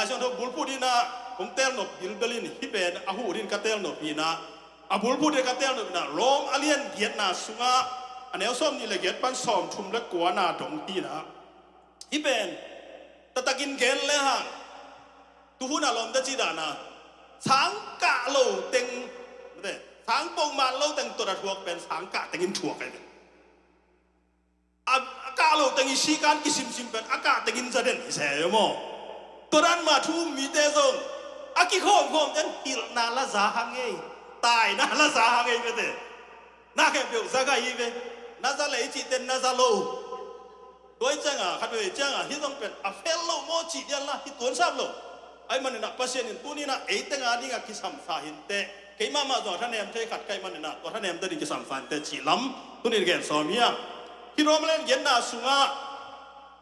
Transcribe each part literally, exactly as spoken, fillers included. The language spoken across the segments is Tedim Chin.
Lai Siangtho bulphuh dingin ah kong telnop bilbel in, hih pen a huh dingin ka telnop hi-in ah, a bulphuh dingin ka telnop in ah, Rom a lian giatna sungah a neu sawmnih le giat pan sawmthum le kuana dong hi-in ah, hih pen taktakin gen lehang, tuhun a lawmte cih dan a, sang kah lo teng, mate, sang pongman lo teng tot a thuak pen sang kah tengin thuak ahi ve. A, a kah lo teng i sikan kisimsim pen a kah tengin za den hi se maw. Tua dan mah thu um mite zong a kikhawmkhawm ten hilhna la za hang ei, taina la za hang ei, mate. Na khempeuh za gai hi ve. Na za lei cihte na za lo. Tua hi ciangah, khat vei ciangah, hih zong pen a fel lo maw cih dian la, hih tuansap lo. Ahih manin ah Pasian in tuni-in ah ei teng a dingah kisamsa hi inteh. Keimah mah zong a thanem thei khat ka hih manin ah tua thanemte ding kisamsa hi inteh cih lam tuni-in gen sawm hi hang. Hih Rom a lian giatna sungah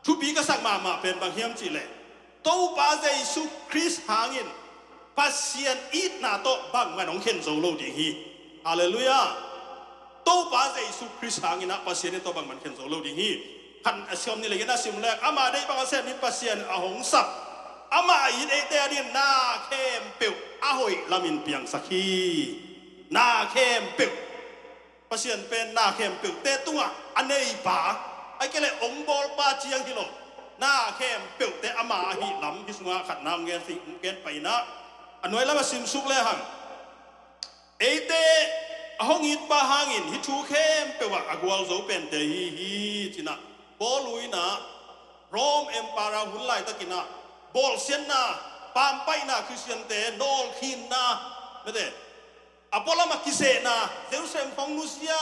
thupi ka sak mahmah pen bang hiam cih leh, Topa Jesu Khrist hangin Pasian itna tawh bangmah in hong khen zo lo ding hi. Halleluiah. Topa Jesu Khrist hangin ah Pasian itna tawh bangmah in khen zo lo ding hi. Khan a sawmnih le giatna sim leh, ama deih bang a sem mi Pasian a hong sap, amah a it eite a dingin na khempeuh a hoih lamin piangsak hi. Na khempeuh. Pasian pen na khempeuhte tungah a neipa, ahih kei leh hong bawlpa ciang hi lo. Na khempeuhte ama ahih lam hih sungah khatna hong gen sih, hong gen pai-in ah, a nuai lam a simsuk lehang, eite a hong itpa hangin hih thu khempeuh ah a gualzo pente hi hi, ci-in ah Paul in ah, Rom Emperor hun laitakin ah bawlsiatna, pampaihna, Khristiante nawlkhinna, mate, a pualam a kisehna, Jerusalem khawng nusia,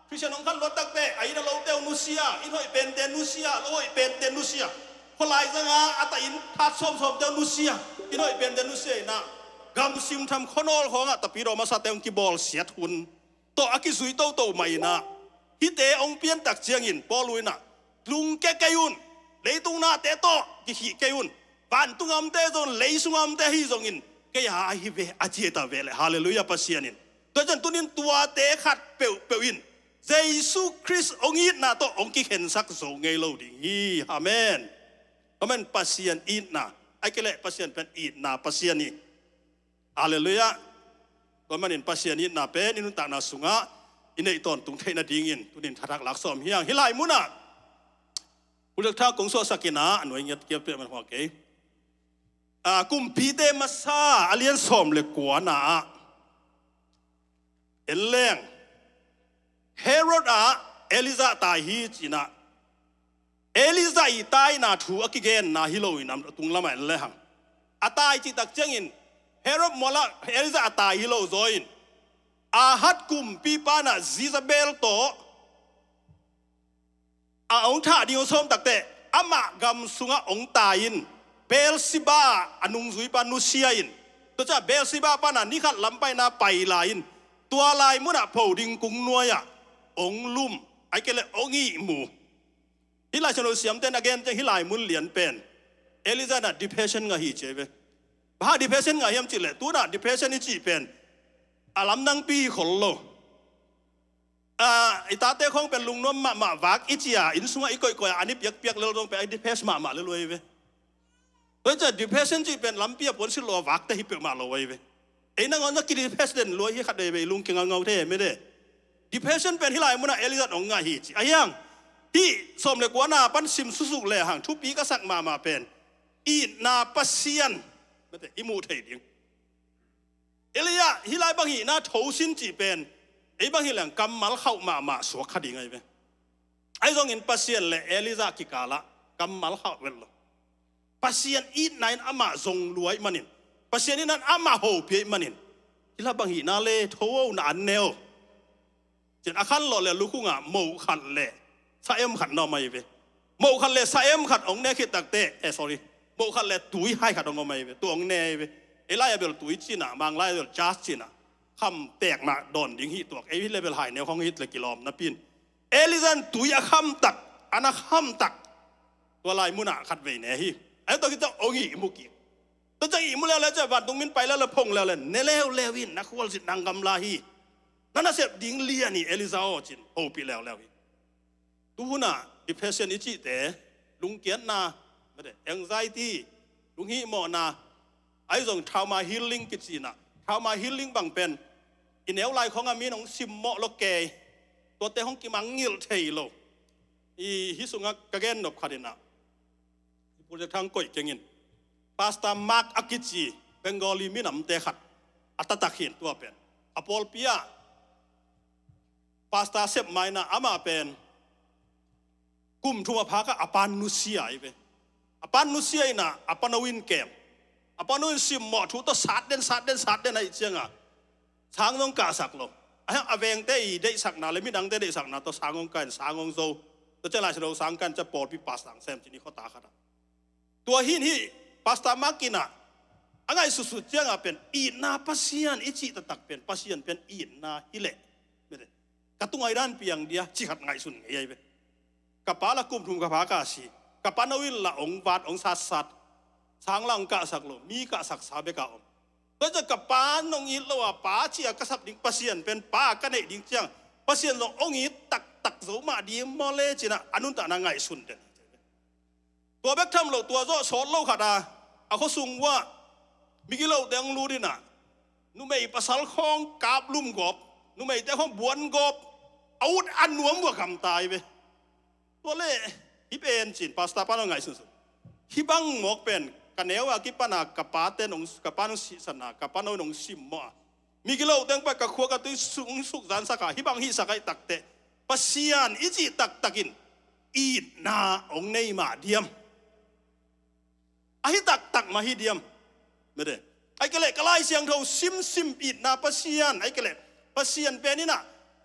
Khristian hong khan luat takteh a inn a lote uh nusia, inn hoih pente nusia, lo hoih pente nusia, khualai zanga a ta inn that sawmsawmte uh nusia, inn hoih pente nusia in ah, gam simtham khuanawl khawngah Tapidaw masate hong kibawlsiat hun tawh a kizui toto mah in ah, hihte hong piantak ciangin Paul in ah, lungke kei un, leitung nate tawh kikhih kei un, vantung a omte zong, leisung a omte ahi zongin, kei a ahi ve, a ci ta ve leh. Halleluiah, Pasian in. Tua ciang tuni-in tuate khat peuhpeuh in Jesu Khrist hong itna tawh hong kikhensak zo ngei lo ding hi. Amen. Amen. Pasian itna, ahih kei leh Pasian pen itna Pasian hi. Halleluiah. Tua manin Pasian itna pen i nuntakna sungah i neih tawntung theih nadingin tuni-in thathak lak sawm hi hang. Hih lai munah Pu Lian Thang kong suahsak in ah, a nuai ngiat kiat peuh man hua kei. A, Kumpite Masa a lian sawm le kuana ah en leng, Herod ah Elijah tai hi, ci-in ah, Elijah i taina thu a kigenna hi lo-in a tung lamah en lehang, a tai cihtak ciangin Herod mualah Elijah a tai hi lo zaw-in, Ahab kumpipa in ah Jezebel tawh a hong thah ding hong sawm takteh, amah gam sungah hong tai-in, Beersheba a nungzuipa nusia in, tua ciang Beersheba pan ah ni khat lam paina pai lai-in, tua lai munah pho ding kung nuai-ah hong lum, ahih kei leh hong ihmu. Hih Lai Siangtho siamte'n a gen ciang hih lai mun lian pen Elijah in ah depression ngah hi ci hi ve. Bang hang depression ngah hiam cih leh, tu-in ah depression i cih pen a lamdangpi hi khol lo. A, i tate khawng pen lungnuam mahmah, vak i ci a, inn sungah i koihkoih a, an i piakpiak lel zong pen a depress mahmah lel uh ahi ve. Tua hi ciang depression cih pen lampi a puansilh lo a vakte hi peuhmah lo ahi ve. Ei nangawn na kidepress den lua hi, khat vei vei lungkia ngaungau thei hi mete. Depression pen hih lai munah Elijah in hong ngah hi ci. Ahi hang, hih sawm le kuana pan sim susuk lehang thupi ka sak mahmah pen itna Pasian, mete, i muh theih ding. Elijah hih lai bang hihna thosin cih pen ei bang hi leng kammal khauh mahmah suak kha ding ahi ve. Ahi zongin Pasian le Elijah kikalah kammal khauh vet lo. Pasian itna in amah zong lua ahih manin, Pasian itna in amah hopih ahih manin, hih lai bang hihna le tho o, na an ne o. Cin a khanlawh le lukhungah moh khat le sa-em khat na om ahi ve. Moh khat le sa-em khat hong ne khit takteh, eh, sorry, moh khat le tui hai khat hong om ahi ve. Tua hong ne ahi ve. Ei lai-a bel tui ci-in ah, Manglai bel jas ci-in ah, kham teek mah dawn ding hi tuak. Ei hi le bel hai neu hong hi le kilawm napi-in, Elijah in tui a kham tak, an a kham tak, tua lai munah khat vei ne hi. Ahi tua khit ciang hong ihmu kik. Tua ciang ihmu leuleu ciang vantung min pai leuleu, phong leuleu, ne leuleu in, na khualzin nang gamla hi. Na nasep ding lian hi Elijah aw, ci-in hopih leuleu hi. Tuhun ah depression i cihte, lungkiatna, mete, anxiety, Lunghihmawhna, ahi zong trauma healing kici inah, trauma healing bang pen i neu lai khawngah mi in hong simmawh lo kei, tuate hong kimangngilh thei lo. I hih sungah ka gen nop khat inah, i project hang koih keng in, Pastor Mark a kici Bengali minamte khat a taktak hi in, tua pen a pawlpi ah pastor sep ma inah, amah pen kum thum a phak ah a pa nusia ahi ve. A pa nusia inah a pano in kem, a pano in simmawh thu tawh sat den, sat den, sat den ahih ciangah sang zong kahsak lo. A, a vengte i deihsakna le midangte deihsakna tawh sang hong kah in sang hong zo. Tua ciang Lai Siangtho sang kah in ciang pawlpi pastor hong sem ci-in i khuata khat ah. Tua hi in, hih Pastor Mark inah a ngaihsutsut ciangah pen itna Pasian i cih taktak pen, Pasian pen itna hi leh, mete, ka tungah i dan piang dia, cih khat ngaihsun ngei ahi ve. Ka pa la kum thum ka phak a si, ka pano in la hong vat hong satsat, sang la hong kahsak lo, mi kahsaksa bek a om. Tua ciang ka pa in hong it lo a, pa ci-a ka sap ding Pasian pen pa ka neih ding ciang, Pasian zong hong it taktak zo mah ding maw le ci-inah a nuntakna ngaihsun den. Tua bek tham lo, tua zawh sawt lo khat a, a khuasung uah migilote hong lut inah, numei pasal khawng kaplum gawp, numeite khawng buan gawp, a ut a nuam uh a gamta ahi ve. Tua leh hih pen ci-in pastor pa in hong ngaihsunsun. Hih bang mawk pen ka neu a kipan a ka pa ten hong, ka pa in hong sihsan a, ka pano in hong simmawh a, migilote hong pai, ka khua ka tui suk, suk zansak a, hih bang hihsak ahih takteh Pasian i cih taktak in itna hong nei mah diam? Ahi taktak mah hi diam? Mete. Ahih kei leh ka Lai Siangtho simsim, itna Pasian, ahih kei leh Pasian pen inah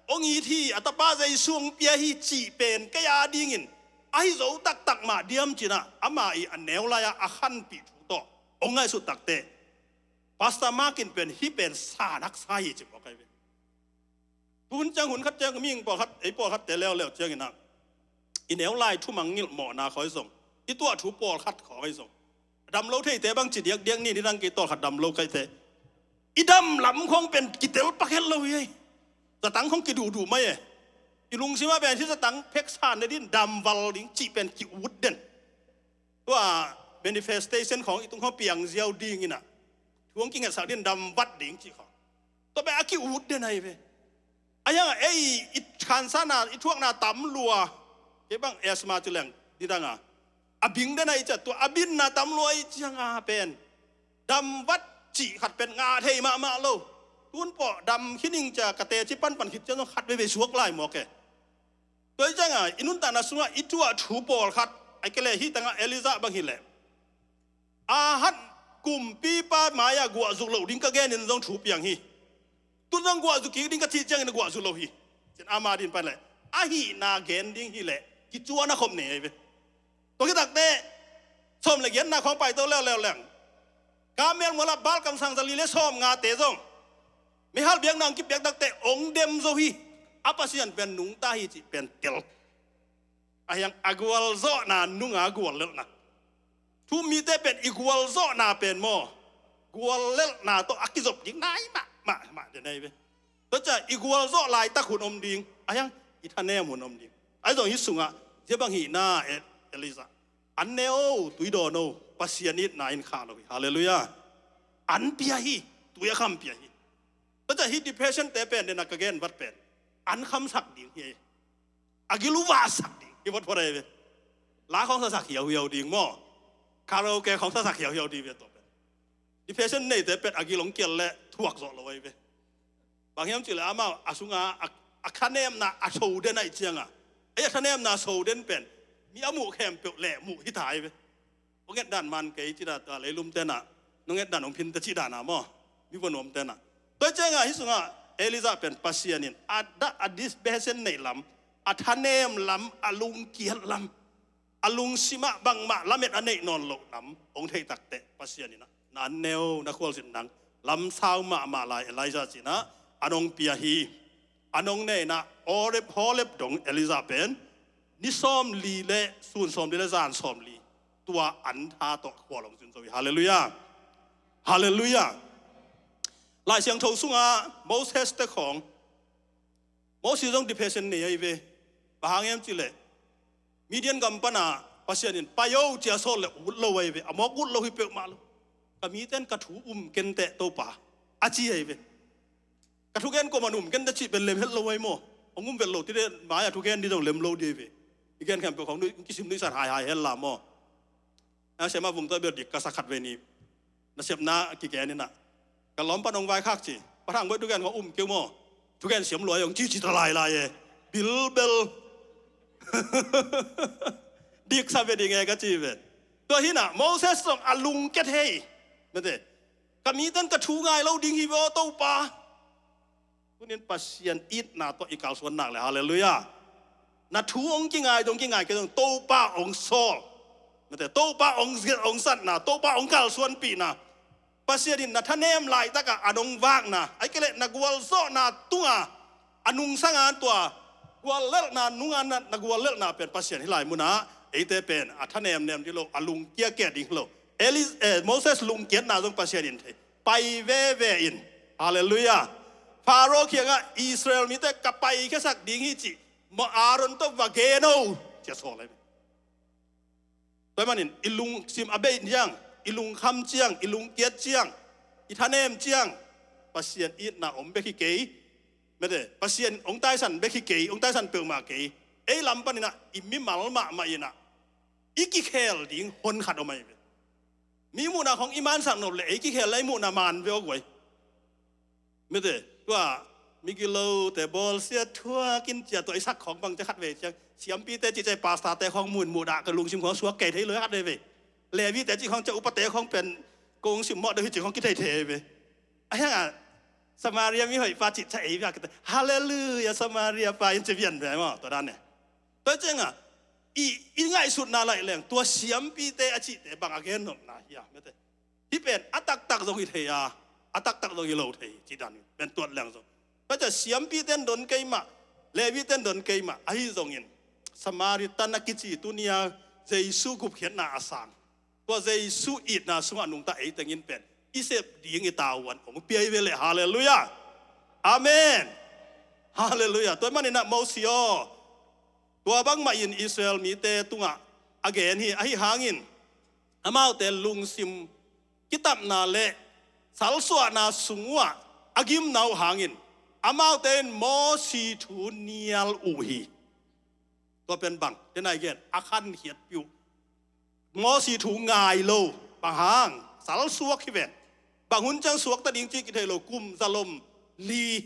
hong it hi, a tapa Jesu hong pia hi cih pen kei a dingin ahi zo taktak mah diam ci-inah, ama i a neu lai-ah a khanpih thu tawh hong ngaihsut takteh, Pastor Mark in pen hih pen sa naksa hi ci mawk ahi ve. Tun ciang hun khat ciang mihing pawlkhat, ei pawlkhatte leuleu ciang inah, i neu lai thumang ngilh mawhna khawng ahi zong, i tuah thu pawlkhat khawng ahi zong, dam lo theite bang ci diakdiak ni, nidang kei tawlkhat dam lo kaite, i dam lam khawng pen kitel pak het lo hi ei. Zatang khawng kiduhduh mai e. I lungsim ah pen hih zatang pheksa ne ding, damval ding cih pen ki-ut den. Tua manifestation khawng i tung khawng piang ziau ding inah, thu hong kingetsak ding, damvat ding cih khawng, tua pen a ki-ut den ahi ve. Ahi hangah ei i khansana, i thuakna tam lua, kei bang asthma ci leng, nidang a, a bing den ahi ciah, tua a binna tam lua ahih ciangah pen damvat cih khat pen ngah thei mahmah lo. Tun pawh dam khin ing cia ka teci panpan khit ciang zong khat veivei suak lai mawk e. Tua hi ciangah i nuntakna sungah i tuah thu pawlkhat, ahih kei leh hih tangah Elijah bang hi leh, Ahab kumpipa mai-ah guahzuk loh ding ka genin zong thu piang hi. Tun zong guahzuk kik ding ka cih ciangin a guahzuk lo hi. Cin ama din pan leh, ahihna gen ding hi leh kicuan a khop nei ahi ve. Tua khit takteh sawm le giatna khawng paito leuleu leng, Karmel mualah Baal kamsang zali le sawmngate zong meihal biakna hong kipiak takteh hong dem zo hi. A Pasian pen nungta hi cih pen tel. Ahi hang a gualzawhna nunga guallelhna. Thu-um mite pen i gualzawhna pen maw, guallelhna tawh a kizop ding nai mahmah, mah den ahi ve. Tua ciah i gualzawh laitak hun om ding, ahi hang i thanem hun om ding. Ahi zong hih sungah zia bang hihna, E-, Elijah, an ne o, tui dawn o, Pasian itna in khah lo hi. Halleluiah. An pia hi, tui a kham pia hi. Tua ciah hih depression te pen, den a ka gen vat pen, an khamsak ding hi. A gil uh vahsak ding hi photphot ahi ve. La khawng sasak hiauhiau ding maw, karaoke khawng sasak hiauhiau ding ve. Tua pen depression neite pen a gil hong kial leh thuak zawh lo ahi ve. Bang hiam cih leh amau a sunga a, a thanemna a tho den ahih ciangah, ei, a thanemna a tho den pen mi a muh khempeuh leh muh hi ta ahi ve. Hong et dan man kei cih dan, tua leilum tenah nong et dan hong phin ta cih dan a maw, mi vuanuam tenah. Tua ciangah hih sungah Elijah pen Pasian in a dah a depression neih lam, a thanem lam, a lungkiat lam, a lungsimah bangmah lamet a neih nawn loh lam hong theih takteh Pasian inah, na an ne o, na khualzin nang lamsau mahmah lai Elijah ci-inah an hong pia hi. An hong ne inah Horeb, Horeb dong Elijah pen ni sawmli le sun sawmli le zan sawmli tua an tha tawh khual hong zin zo hi. Halleluiah. Halleluiah. Lai Siangtho sungah Moses te khawng, Moses zong depression nei ahi ve. Bang hang hiam cih leh Midian gam panah Pasian in pai o cia sawl le ut lo ahi ve. A mawk ut lo hi peuhmah lo. Ka mite in ka thu um kenteh Topa a ci ahi ve. Ka thugen kuaman um kenteh cih pen lem het lo ahi maw? Hong um vet lo tite mai-ah thugen ding zong lem lo ding ahi ve. I gen khempeuh khong nuih, kisim nuihsan haihai hen la maw? A siama vung tawh bel dik ka sa khat vei ni. Nasepna kigen inah ka lawm pan hong vaikhak ci. Pa Thang Bawi thugen khong um keu maw? Thugen siam luai hong cici ta lailai e. Bilbel. Dik sa ve ding e ka ci ven. Tua hinah Moses zong a lungkia thei. Mete. Ka mite in ka thu ngai lo ding hi ve aw Topa. Tunin Pasian itna tawh i kalsuan nak le, halleluiah. Na thu hong kingai dong kingai kei dong Topa hong sawl. Mete, Topa hong, hong satna, Topa hong kalsuanpihna. Pasian in na thanem laitakah a nong vakna, ai kei leh na gualzawhna tunga a nungsanga tua guallelhna nunga na, na guallelhna pen Pasian hi lai munah eite pen a thanemnem ding lo, a lungkiakia ding lo. Eli, eh, Moses lungkiatna zong Pasian in thei. Pai veve in. Halleluiah. Pharaoh kiangah Israel mite ka paikhiasak ding hi cih maw Aaron tawh va gen o. Cia sawl lai. Tua manin i lungsim a bei ciang, i lungkham ciang, i lungkiat ciang, i thanem ciang Pasian itna om bek hi kei. Mete, Pasian hong taisan bek hi kei, hong taisan peuhmah kei. Ei lam paninah i mimal mahmah inah i kikhel ding hon khat om ahi ve. Mi muhna khong i mansak nop le ei kikhel lai muhna man ve aw guai. Mete, tua migilote bawlsia thuakin cia tua i sak khong bang cia khat vei ciang siampite ci cia pastorte khong mun muhdah ka lungsim khong suak kei thei lo khat vei vei. Levite ci khong cia upate khong pen kong simmawh deuh hi ci khong kithei thei vei. A hiangah Samaria mihoih pa cih cia ei via kite. Halleluiah Samaria pa in ci vian vei maw tua dan ne. Tua ciangah i, i ngaihsutna laih leng tua siampite a cihte bang a gen nopna hi a mete. Hih pen a taktak zong hi thei a, a taktak zong hi lo thei cih dan pen tuat leng zong. Tua ciah siampite in don kei mah, Levite in don kei mah ahi zongin Samaritan a kici tunia Jesu gupkhiatna a sang tua Jesu itna sungah nungta ei tengin pen i sep ding i tavuan hong piai ve leh. Halleluiah. Amen. Halleluiah. Tua maninah Mosi aw, tua bangmah in Israel mite tungah a gen hi. Ahi hangin amaute lungsim kitapna le salsuahna sung uhah a gimna uh hangin amaute in Mosi thu nial uh hi. Tua pen bang denai gen a khankhiatpi uh. Mosi thu ngai lo, bang hang salsuak hi ven. Bang hun ciang suakta ding ci kithei lo, kum zalom li,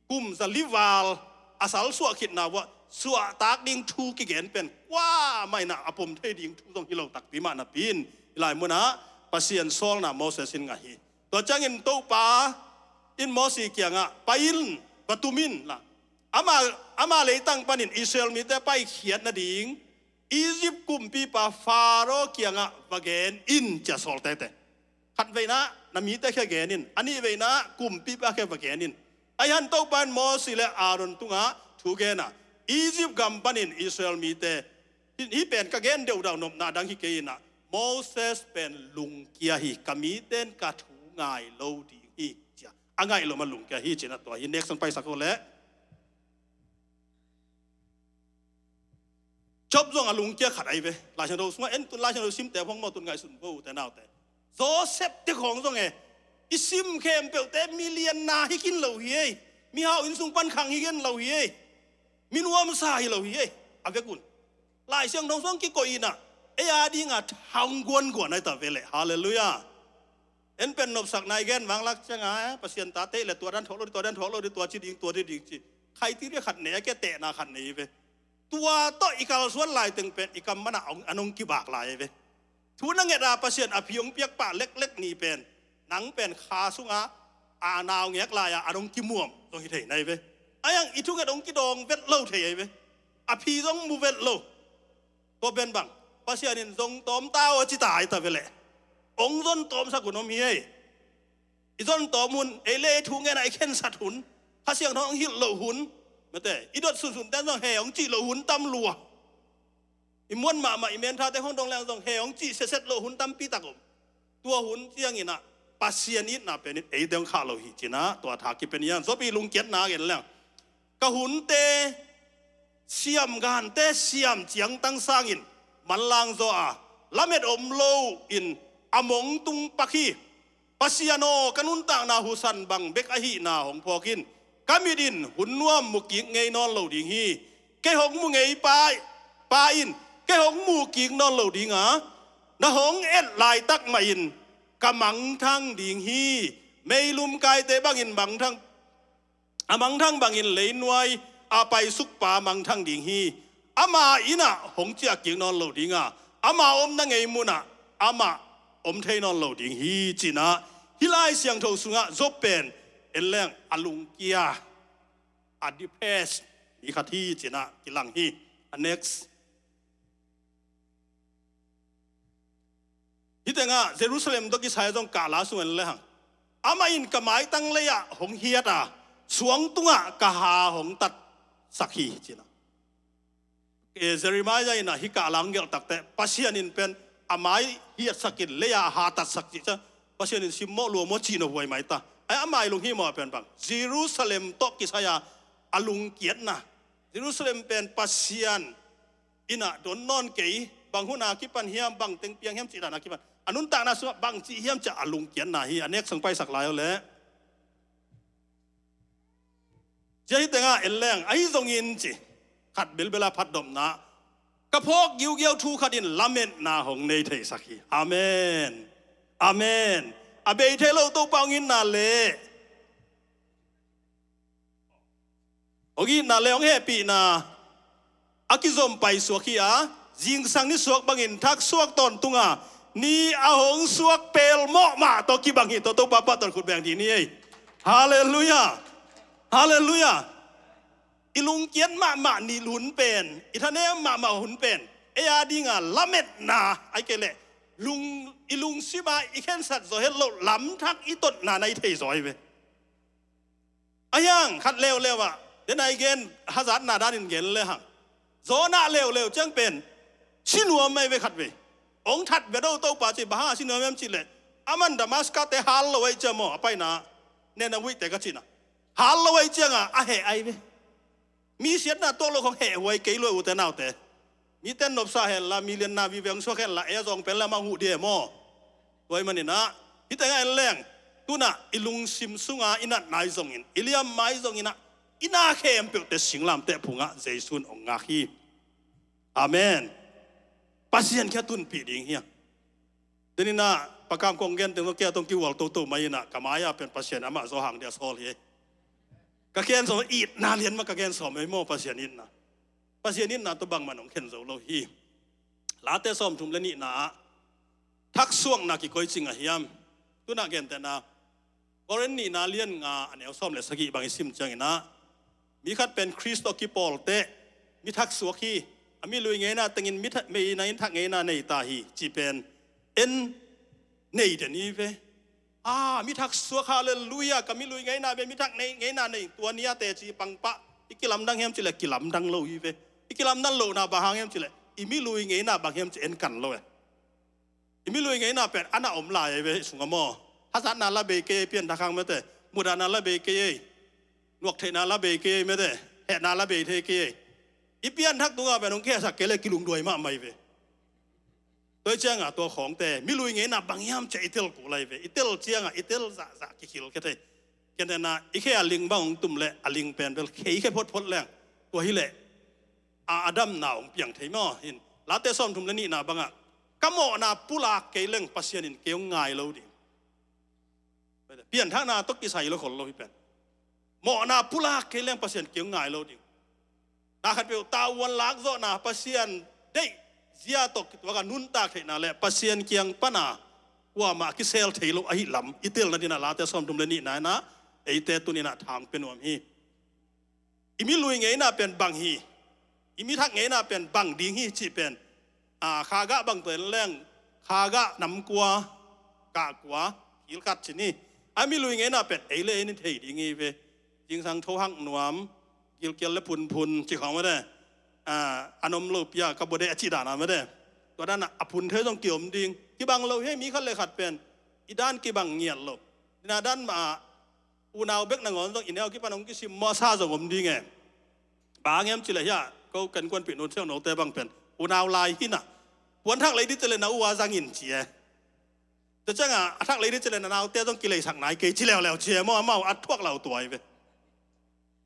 kum zali val a salsuah khitna uah suahtak ding thu kigen pen kuamah inah a pom thei ding thu zong hi lo takpi mah napi in i lai munah Pasian sawlna Moses in ngah hi. Tua ciangin Topa in Mosi kiangah pai in, va tum in la, ama, ama leitang panin Israel mite paikhiat nading Egypt kumpipa Pharaoh kiangah va gen in cia sawl tete. Khat veina na mite khia gen in, a nih veina kumpipa khia va gen in. Ahi han Topa in Mosi le Aaron tungah thu gena Egypt gam panin Israel mite hih pen ka gen deuhdauh nopna dang hi kei inah Moses pen lungkia hi, ka mite in ka thu ngai lo ding hi cia a ngaih lo ma lungkia hi cinah tua hi. Next hong paisak uh leh. Job zong a lungkia khat ahi ve. Laisiangtho sungah en tun Laisiangtho simte phong maw tun ngaihsun vo ute naute. Joseph te khong zong e, i sim khempeuhte million na hi kin lo hi ei. Mihau inn sung pan khang hi kin lo hi ei. Minuamsa hi lo hi ei. A vekun Laisiangtho sung kikoih inah ei a dinga thang guanguan ahi ta ve leh. Halleluiah. En pen nopsakna i gen vanglak cianga Pasian ta teih le tua dan thawk lo di, tua dan thawk lo di, tua ci ding, tua ci ding ci khaitiri khat nei a, kia tehna khat nei ve. Tua tawh i kalsuan laiteng pen i kam mana a nong kibak lai ve. Thu na ngeta Pasian a phi hong piakpah leklek ni pen nang pen kha sunga a nau ngek lai-a a nong kimuam zong hi thei nai ve. A yang i thunget hong kidawng vet lo thei ai ve. A phi zong mu vet lo. Tua pen bang Pasian in zong tawm ta aw ci ta ai ta ve leh. Hong zon tawmsak hun om hi ei. I zon tawm hun ei le ei thu ngena i khensat hun, Kha Siangtho hong hilh loh hun, mate i dot sunsun ten zong he hong cih loh hun tam lua. I muan mahmah i menthate hong dong leng zong he hong cih seset loh hun tampi tak om. Tua hun cianginah Pasian itna penin eite hong khah lo hi cinah tua tha kipen ian. Zawpi lungkiatna gen leng ka hunte siam gante siam ciangtang sangin manlang zaw a, lamet om lo in a mong tung pak hi. Pasian aw, ka nuntakna husan bang bek ahihna hong phawk in, ka mit in hun nuam mu kik ngei nawn lo ding hi. Kei hong mu ngei pa, pa in kei hong mu kik nawn lo ding a, na hong et laitak mah in ka mangthang ding hi. Meilum kaite bangin mangthang, a mangthang bangin leinuai a paisuk pa mangthang ding hi. Ama inn ah hong ciah kik nawn lo ding a, ama omna ngei mun ah amah om thei nawn lo ding hi, ci-in ah, hih Lai Siangtho sungah Job pen en leng a lungkia, a depressed mi khat hi, ci-in ah kilang hi. A next. Hih tengah Jerusalem tawh kisai zong kah la sung en le hang, amah in ka maitang lei ah hong hiat a, suang tungah ka ha hong tatsak hi, ci-in ah. Eh, Jeremiah in ah hih kah la hong gelh takteh, Pasian in pen a mai hiatsak in lei ah ha tatsak cih ciang, Pasian in simmawh lua maw cih nop huai mai ta. Ai, a mai lunghimawh pen bang, Jerusalem tawh kisai a a lungkiatna. Jerusalem pen Pasian in ah don nawn kei, bang hun a kipan hiam, bang teng piang hiam cih dan a kipan, a nuntakna sungah bang ci hiam cih a lungkiatna hi. A next sung paisak lai aw leh. Cia hih tengah en leng, ahi zongin ci, khat belbel a phatdopna, ka phawk giugiau thu khat in lametna hong nei theisak hi. Amen. Amen. A bei thei lo Topa hong itna leh, hong itna leh hong hehpihna a kizom paisuak hi a, zingsang ni suak bangin thaksuak tawntung a, ni a hong suak pelmawh mah tawh kibang hi. Tua Topa pahtawn khut beng dih ni ei. Halleluiah. Halleluiah. I lungkiat mahmah ni hun pen, i thanem mahmah hun pen, ei a dinga lametna, ahih kei leh lung, i lungsim a i khensat zaw het loh lamthak i totna na hi thei zaw hi ve. A hiang khat leuleu ah, den a i gen hazatna danin gen le hang, Jonah leuleu ciang pen si nuam mai ve khat ve. Hong that ve do Topa ci, bang hang a si nuam hiam cih leh, aman Damascus te hal lo ahih ciang maw, a paina Nineveh te ka cihna, hal lo ahih cianga a heh ahi ve. Mi siatna tuak lo khong heh huai kei lua, ute naute. Mite nopsa henla, milianna vive hong suak henla, ei a zawng pen lam a huh dih e maw. Tua ahih manin ah, hih tengah en leng, tu-in ah i lungsim sunga i natna ahi zongin, i liamma ahi zongin ah, i na khempeuhte singlamteh phungah Jesu in hong ngak hi. Amen. Pasian kiang tunpih ding hi a. Denin ah, pakam kong gen teng kei a tong kihual toto mai in ah, ka mai-ah pen Pasian amah zaw hang dia sawl hi. Ka gen sawm, itna lian mah ka gen sawm ei maw, Pasian itna. Pasian itna tawh bangmah hong khen zo lo hi. Late sawmthum le nihna ah thaksuakna kikoih cing a hiam? Tu-in ah gentehna, Korin nihna lian nga a neu sawm le sagih bang i sim ciangin ah, mi khat pen Khrist tawh kipawl teh mi thaksuak hi. A mi lui ngeina tengin mi tha-, mi na in thak ngeina nei ta hi, cih pen en nei den hi ve. A, mi thaksuak, halleluiah, ka mi lui ngeina pen mi thak nei, ngeina nei, tua ni a teci pang pah. I kilamdang hiam cih leh kilamdang lo hi ve. I kilamdang lohna bang hang hiam cih leh, i mi lui ngeina bang hiam cih en kan lo e. I mi lui ngeina pen a na om lai ei ve, i sungah maw. Hazatna la bei kei ei, pianthak hang mete. Mudahna la bei kei ei. Nuaktheihna la bei kei ei mete. Hehna la bei thei kei ei. I pianthak tungah pen hong kihehsak kei leh kilungduai mahmah hi ve. Tua ahih ciangah tua khawngte, mi lui ngeina bang hiam cih i tel kul lai ve. I tel ciangah, i tel zahzah kikhil khe thei. Gentehna, i khe a ling bang hong tum leh, a ling pen bel khei khe photphot leng, tua hi leh a, a damna hong piang thei maw. Hin, Late sawmthum le nihna bangah, ka mawhna pulak kei leng Pasian in kei hong ngai lo ding. Pianthakna tawh kisai lo khol lo hi pen. Mawhna pulak kei leng Pasian kei hong ngai lo ding. Na khatpeuh tavuan lakzawhna, Pasian deih zia tawh kituak a nuntak theihna leh Pasian kiang pana kuamah kisel thei lo ahih lam i telna dingin ah Late sawmthum le nihna in ah eite tuni-in ah thang pia nuam hi. I mi lui ngeina pen bang hi, i mi thak ngeina pen bang ding hi cih pen, a, kha gah bang tawh en leng, kha gah nam kua, gah kua, kil khat ci ni. A mi lui ngeina pen ei le ei in thei ding hi ve. Zingsang tho hak nuam, gilkial le phunphun ci khawng mete. A, a nuam lo pi a ka bua de a cih dan a mete. Tua dan a phun thei zong kiom ding. Kibang lo hi, mi khat le khat pen i dan kibang ngiat lo. Ina dan mah a, unau bek nangawn zong i neu kipan hong kisimmawhsa zong om ding e. Bang hang hiam cih leh hiah ko kan kuanpih nutsiau note bang pen unau lai hi-in ah, Puan thak lei ding ci leh na u a zang in ci e. Tua ciangah a thak lei ding ci leh na naute zong kileisak nai kei ci leuleu ci e maw, amau a thuak lo tua hi ve.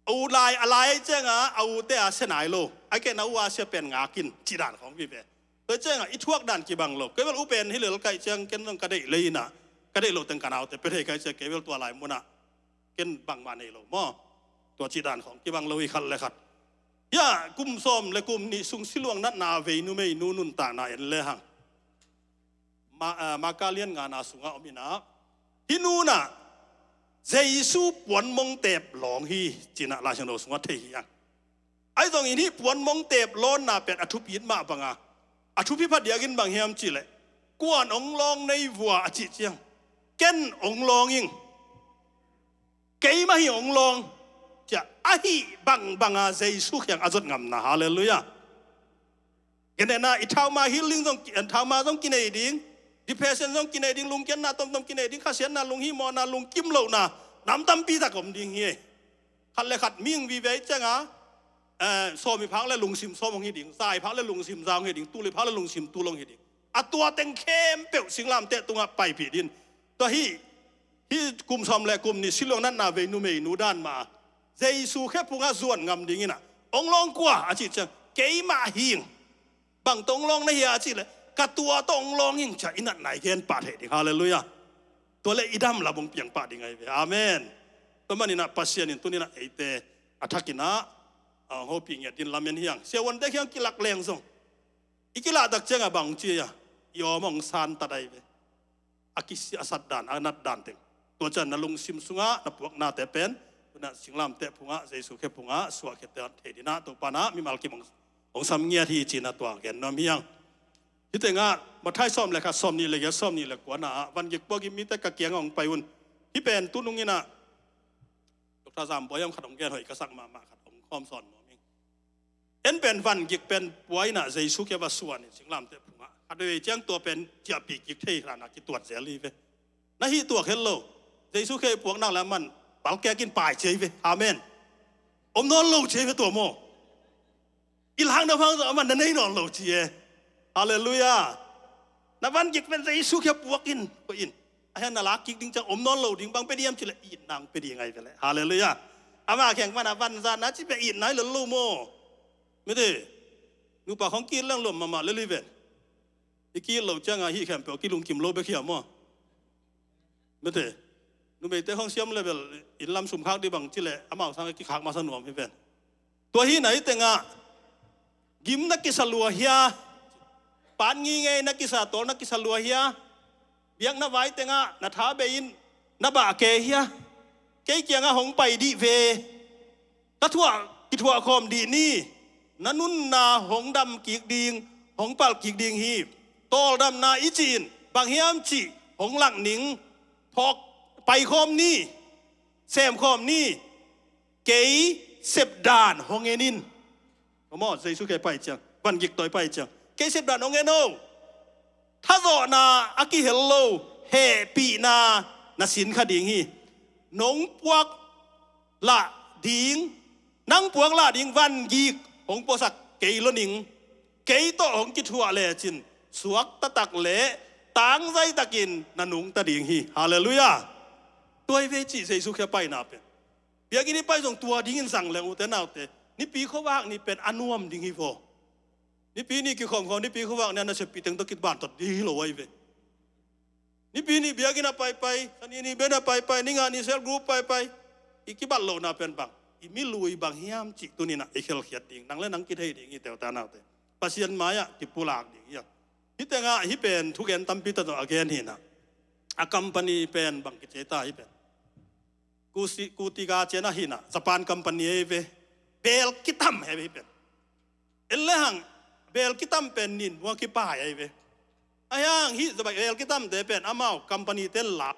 A u lai, a lai ciangah a ute a sia nai lo, a kei na u a sia pen ngak in cih dan khawng vive. Tua ciangah i thuak dan kibang lo. Kei bel u pen hi lel kaih ciang ken zong ka deih lei inah, ka deih lo teng ka naute pia thei kaih ciang kei bel tua lai munah ken bangmah nei lo maw. Tua cih dan khawng kibang lo hi khat le khat. Hiah kum sawm le kum nih sung siluang natna vei numei nu nuntakna en lehang Ma-, ah, Marka lian ngana sungah om inah, hih nunah Jesu puanmong teep lawng hi cinah Lai Siangtho sungah thei hi ang. Ahi zongin hih puanmong teep lawnna pen a thupi mah banga, a thupi phadiakin bang hiam cihleh, kuan ong lawng nei vua a cih ciang, ken ong lawng ing, keimah hi ong lawng, ciah ahi bangbanga Jesu kiang a zot ngamna. Halleluiah. Genena i thauma healing zong, thauma zong kinei ding, depression zong kinei ding, lungkiatna tomtom kinei ding, khasiatna, lunghimawhna, lungkim lohna nam tampi tak om ding hi. Khat le khat mihing vive cianga, eh, sawm i phak le lungsim sawm hong hi ding, za i phak le lungsim za hong hi ding, tul i phak le lungsim tul hong hi ding. A tua teng khempeuh singlamteh tungah paipih din. Tua hi, hih kum sawm le kum nih siluang natna vei numei nu dan mah Jesu khephungah zuan ngam dinginah, ong lawng kua a cih ciang, keimah hing. Bang tawh ong lawng na hia a cihleh, ka tua tawh ong lawng hing ciah i natna i gen pah thei ding. Halleluiah. Tua le i dam lam ong piang pah ding ahi ve. Amen. Tua maninah Pasian in tuninah eite a thakinah, ah, hopih ngiat din lamen hiang. Siavuante khiang kilak leng zong, i kilahtak ciangah bang cia i awm ong santat ahi ve. A kisi a sat dan, a nat dan teng. Tua cian na lungsim sungah na puaknate pen, tunah singlamteh phungah, Jesu khe phungah suahkhia thei dinah Topa na mimal kim ong, ong sam ngiat hi cinah tua gen nuam hiang. Hih tengah Matthai sawm le khat, sawm nih le giat, sawm nih le kuana ah, van gik puak i mite ka kiangah ong pai un. Hih pen tununginah Doctor Zam Buai ong khat ong gen hoih ka sak mahmah khat ong khawm sawn nuam ing. En pen van gik pen pua inah Jesu khe va suan in singlamteh phungah, khatvei ciang tua pen ciahpih kik thei hlanah kituat zel hi ve. Na hih tuak het lo. Jesu khe i puak nak le aman palkek in pai cia hi ve. Amen. Om nawn lo cia hi ve tua maw. I lak na phang zong aman na nei nawn lo ci e. Halleluiah. Na van gik pen Jesu khe puak in, puak in. A hian na lak kik ding ciang om nawn lo ding, bang pe diam cileh itna ong pe ding ahi veleh. Halleluiah. Ama kheng mana van zan na ci pe itna hi lel lo maw. Mete. Nupa khong kit leng lom mahmah lel hi ven. I kit lo cianga hih khempeuh kilungkim lo bek hiam maw. Mete. Numeite khong siam level in lam sum khak dih bang cileh amau sang kikhak masa nuam hi ven. Tua hi na hih tengah gim na kisa lua hia? Pan ngingei na kisa, tawl na kisa lua hia? Biakna vai tengah na tha bei in na bah ke hia? Kei kiangah hong pai dih ve. Ka thuah, kithuah khawm dih ni. Na nunna hong dam kik ding, hong palh kik ding hi. Tawldamna i cih in bang hiam cih hong lak ning, phawk pai khawm ni, sem khawm ni. Kei sepdan hong en in. Maw, Jesu khe pai ciang, van gik tawi pai ciang, kei sepdan hong en o. Thazawhna a kihel lo hehpihna na sin kha ding hi. Nong puak lah ding, nang puak lah ding van gik hong puasak kei lo ning. Kei tawh hong kithuah lecin suak taktak le tangzai takin na nungta ding hi. Halleluiah. Tua hi ve cih Jesu khe paina pen. Biakinn i pai zong tua dingin zang leng ute naute, Nipi khuavak ni pen a nuam ding hi vaw. Nipi ni kikhawm khawm, Nipi khuavak ni a naseppih teng tawh kiban tawt ding hi lo ahi ve. Nipi ni biakinn a paipai, Sani ni biakinn a paipai, ni ngah ni cell group paipai. I kibat lohna pen bang, i milui bang hiam cih tuninah i khelkhiat ding, nang le nang kithei ding hi teuta naute. Pasian mai-ah kipulak ding hi a. Hih tengah hih pen thugen tampi ta tawh a gen hinah. A company pen bang kici ta hih pen. Kusi, Kutiga cian ahi na, Japan company ahi ve. Bel kitam he ve hih pen. En le hang, bel kitam pen nin mua kipai ahi ve. Ahi hang hih Japan bel kitamte pen amau company ten la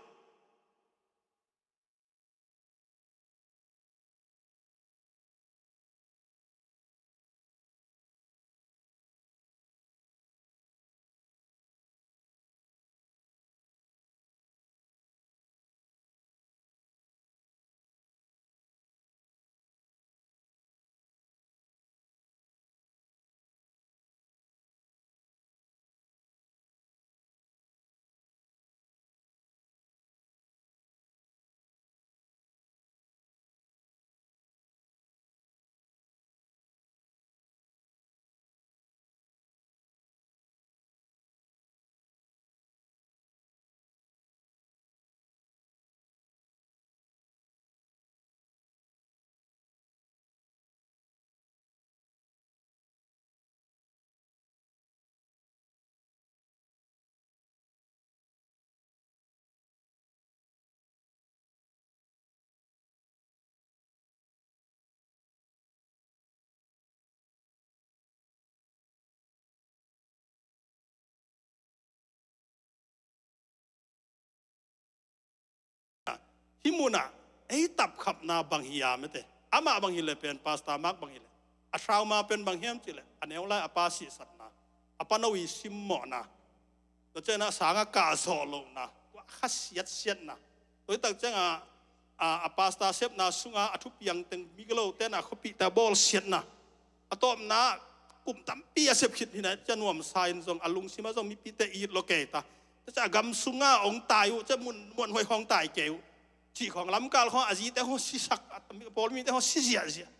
Hih munah ei tapkhapna bang hi a mete, amah bang hileh pen, Pastor Mark bang hileh, a trauma pen bang hiam cihleh, a neu lai a pa sihsatna, a pano i simmawhna, tua ciangah sangah kahzawh lohna, tua khasiatsiatna, tua hi tak ciangah a, a pastor sepna sungah a thupiang teng migilote na khuapihte a bawlsiatna, a tawpna kum tampi a sep khit hi na, cia nuamsa in zong a lungsimah zong mipite it lo kei ta. Cia a gam sungah hong tai uh, cia mun muanhuai hong tai kei uh. Cih khawng lamkal khawng a zite hong sisak, a pawl mite hong si ziahziah.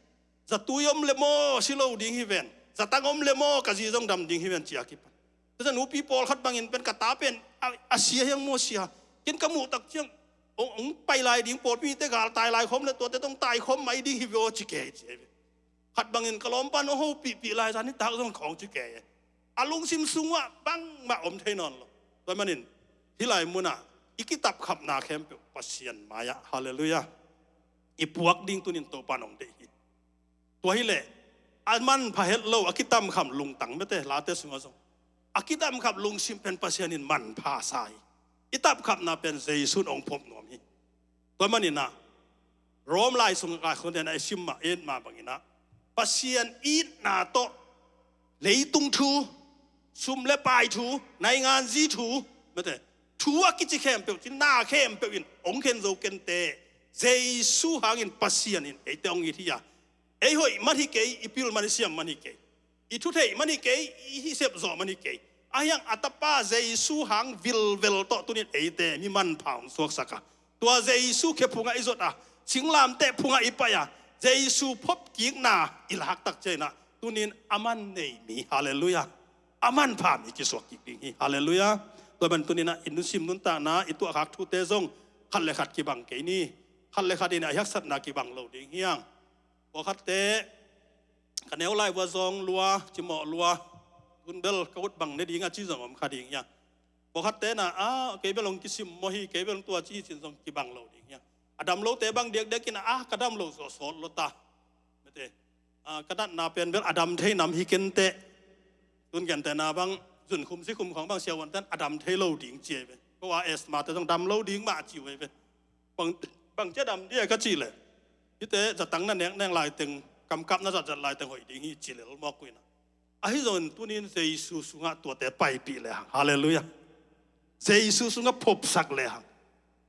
Zatui om le maw si lo ding hi ven. Zatang om le maw ka zi zong dam ding hi ven cia kipan. Cia nupi pawlkhat bangin pen ka ta pen a, a sia hiang maw sia. Ken ka muh tak ciang hong, hong pai lai ding, pawlpite gal tai lai khawm le tuate tong tai khawm mai ding hi ve aw ci kei ci hi ve. Khat bangin ka lawmpan hong hopihpih lai zan hi tak zong khawng ci kei. A lungsim sungah bangmah om thei nawn lo. Tua manin hih lai munah i kitapkhapna khempeuh Pasian mai-ah, halleluiah, i puak ding tunin Topan hong deih hi. Tua hileh a manpha het lo a kitamkhap lungtang mete, Late sungah zong a kitamkhap lungsim pen Pasian in manpha sa hi. I tapkhapna pen Jesu in hong phop nuam hi. Tua maninah Rom lai sung, lai khonte na i sim mah, et mah banginah Pasian itna tawh leitung thu, sum le pai thu, nainganzi thu, mete, thu a kici khempeuh, ci na khempeuh in hong khen zo kente, Jesu hangin Pasian in eite hong it hi a. Ei hoih man hi kei, i pil man, i siam man hi kei, i thu theih man hi kei, i hisep zawh man hi kei. Ahiang a Tapa Jesu hang vilvel tawh tunin eite mi manpha hong suaksak a, tua Jesu khe phungah i zot a, singlamteh phungah i pai a, Jesu phopkikna i lak tak cianginah tunin a man nei mi, halleluiah, a manpha mi kisuak kik ding hi, halleluiah. Tua ban tuninah i nusim nuntakna i tuahkhak thute zong khat le khat kibang kei ni. Khat le khat in a haksatna kibang lo ding hiang. Pawlkhatte ka neu lai vua zawng lua, cimawh lua, tun bel ka ut bang ne ding a ci zong om kha ding hiang. Pawlkhatte na a, kei bel hong kisim maw hi, kei bel hong tua ci hi cin zong kibang lo ding hiang. A dam lote bang diakdiakin a, ka dam lo zawh sawt lo ta, mete, a, ka datna pen bel a dam thei nam hi kenteh. Tun kentehna bang zunkhum sikhum khawng bang siavuanten a dam thei lo ding ci ei ve. Ko a asthma te zong dam lo ding mah ci uh ei ve. Bang, bang cia dam dia ka cih leh, hihte zatang na neknek laiteng, kamkap na zatzat laiteng hoih ding hi ci lel mawk uh inah. Ahi zongin tunin Jesu sungah tuate paipih lehang, halleluiah, Jesu sungah phopsak lehang,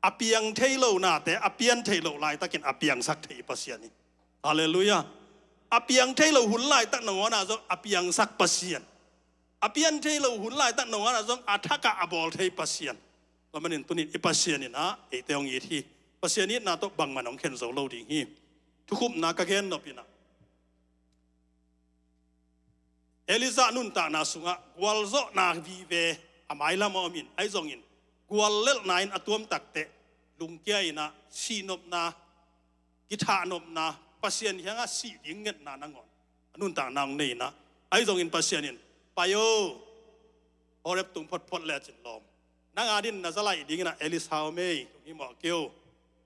a piang thei lo nate a pian thei lo laitakin a piangsak thei Pasian hi, halleluiah. A piang thei lo hun laitak nangawnah zong a piangsak Pasian, a pian thei lo hun laitak nangawnah zong a thakah a bawl thei Pasian. Tua manin tunin i Pasian inah eite hong it hi. Pasian itna tawh bangman hong khen zo lo ding hi. Thukhupna ka gen nop inah Elijah nuntakna sungah gualzawhna vive a mailam a omin, ahi zongin guallelhna in a tuam takteh lungkia inah sihnopna, kithahnopna, Pasian hiangah sih ding ngetna nangawn a nuntakna hong nei inah, ahi zongin Pasian in, pai o, Horeb tung photphot lecin lawm, nang adin na za laih dinginah Elisha om ei, tung hi mawh kei o.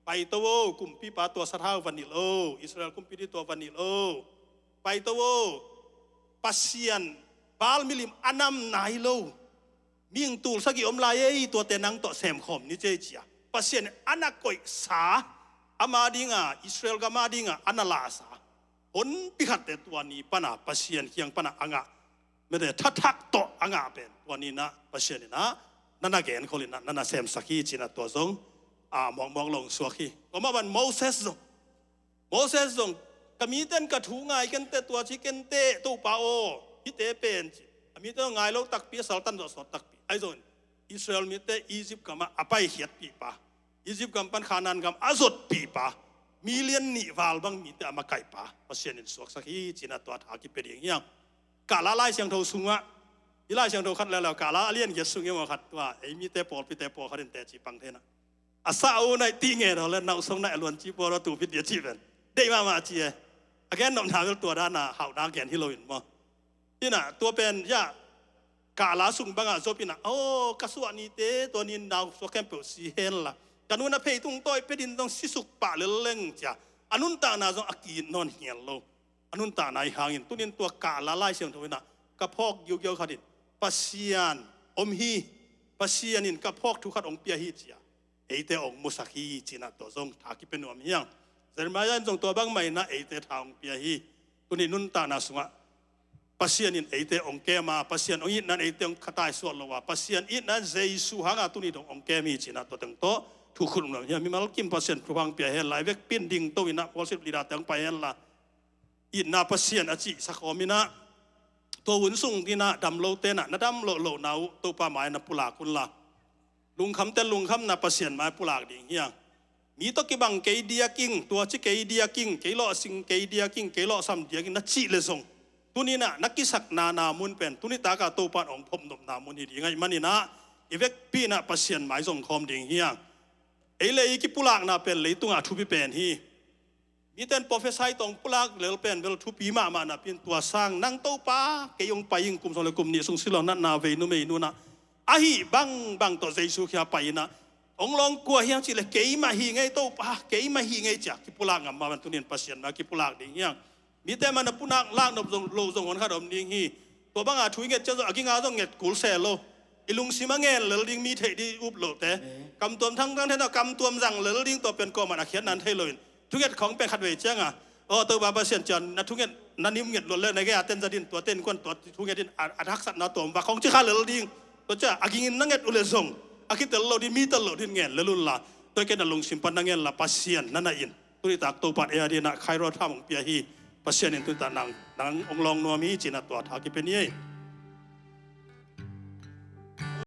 Paito o, kumpipa tua sathau va nilh o, Israel kumpi ding tua va nilh o. Paito o, Pasian Baal milim a nam nai lo, mihing tul sagih om lai ei, tuate nang tawh semkhawm ni cei cia. Pasian a na koihsa, ama dinga, Israel gama dinga a na lahsa honpi khatte tua ni pana Pasian kiang pana a ngah, mete, thathak tawh a ngah pen tua ninah Pasian inah na na genkhol inah na na semsak hi cinah tua zong a mawkmawk lo hong suak hi. Tua mah ban Moses zong, Moses zong, ka miten ka thu ngai kenteh, tua ci kenteh Topa aw, hihte pen ci. A mite zong ngai lo takpi, a saltan zawh sawt takpi. Ahi zongin Israel mite Egypt gamah a paikhiatpihpa, Egypt gam pan Khanaan gam a zotpihpa, million nih val bang mite a makaihpa Pasian in suaksak hi cinah tua tha kipia ding hiang. Kahla Lai Siangtho sungah, i Lai Siangtho khat leuleu, Kahla a lian giat sung i maw khat tua, ei mite pawlpite pawlkhat in teci pang thei inah, a sa uh naih tih nge daw le nauhsong naih a luan ci pua daw tu bit dia ci ven. Deih mahmah ci e. A gen nopna bel tua dana hauhna gen hi loin maw. Inah tua pen ya, Kahla sung bangah Job inah, aw, ka suah nite tua nin nau suak khempeuh si henla, ka nu na pheitung tawi pedin zong sisuk pah lelleng cia, a nuntakna zong a kiit nawn hial lo. A nuntakna i hangin tunin tua Kahla Lai Siangtho inah ka phawk giugiau khatin, Pasian om hi, Pasian in ka phawk thu khat hong pia hi cia. eite hong musak hi ci-in ah tua zong tha kipia nuam hi hang. Jeremiah in zong tua bang mah in ah eite tha hong pia hi. Tuni nuntakna sungah Pasian in eite hong kem a, Pasian hong itna in eite hong khatai suak lo a, Pasian itna in Jesu hanga tuni dong hong kem hi ci-in ah tua teng tawh thu khut nuam hi hang. Mimal kim Pasian thupha hong pia hen la, i vekpi in dingto in ah worship leader te hong pai hen la, itna Pasian a cihsak om in ah, tua hun sung in ah dam lote in ah na dam lohlohna uh Topa mai-ah na pulak un la, lungkhamte lungkhamna Pasian mai-ah pulak ding hi hang. Mi tawh kibang kei diak ing, tua ci kei diak ing, kei lawhsing kei diak ing, kei lawhsam diak ing na cih leh zong, tuni in ah na kisakna na mun pen tuni tak a Topa in hong phopnopna mun hi ding ahih manin ah, i vekpi in ah Pasian mai zong khawm ding hi hang. Ei le ei kipulakna pen leitungah a thupi pen hi. Mite in prophesy tawh hong pulak lel pen bel thupi mahmah napi in, tua sang nang Topa, kei hong pai ing, kum sawm le kum nih sung Shillong natna vei numeinu in ah, ahi bangbang tawh Jesu kiang pai in ah, hong lawng kua hi hang cih leh, keimah hi ing ei Topa, keimah hi ing ei ci-a kipulak ngam mah bang tuni in Pasian mai-ah kipulak ding hi hang. Mite mai-ah na pulak nop zong lo zong hon khat om ding hi. Tua banga thu i nget ciang zong a ging a zong nget kul se lo. I lungsim a ngen lel ding, mi theih ding up lohte. Kamtuam thangthang thei na, kamtuam zang lel ding, tua pen kuamah in a khiatna thei lo in. Thunget khawng pen khatvei ciang a, aw Topa Pasian ci-a na thunget na nim nget luat leh na gei a ten zat in, tua ten kuan tua thunget in, a, a haksatna tua om vak khawng ci kha lel ding. Tua ciang a ging in na nget uh leh zong a kitel lo ding, mi tel lo ding ngen lel un la, tua ken na lungsim pan na ngen la, Pasian na na in. Tuni tak Topa in ei a dingin ah Kairos tham hong pia hi. Pasian in tuni tak nang, nang hong lawng nuam hi ci-in ah tua tha kipia ni ei.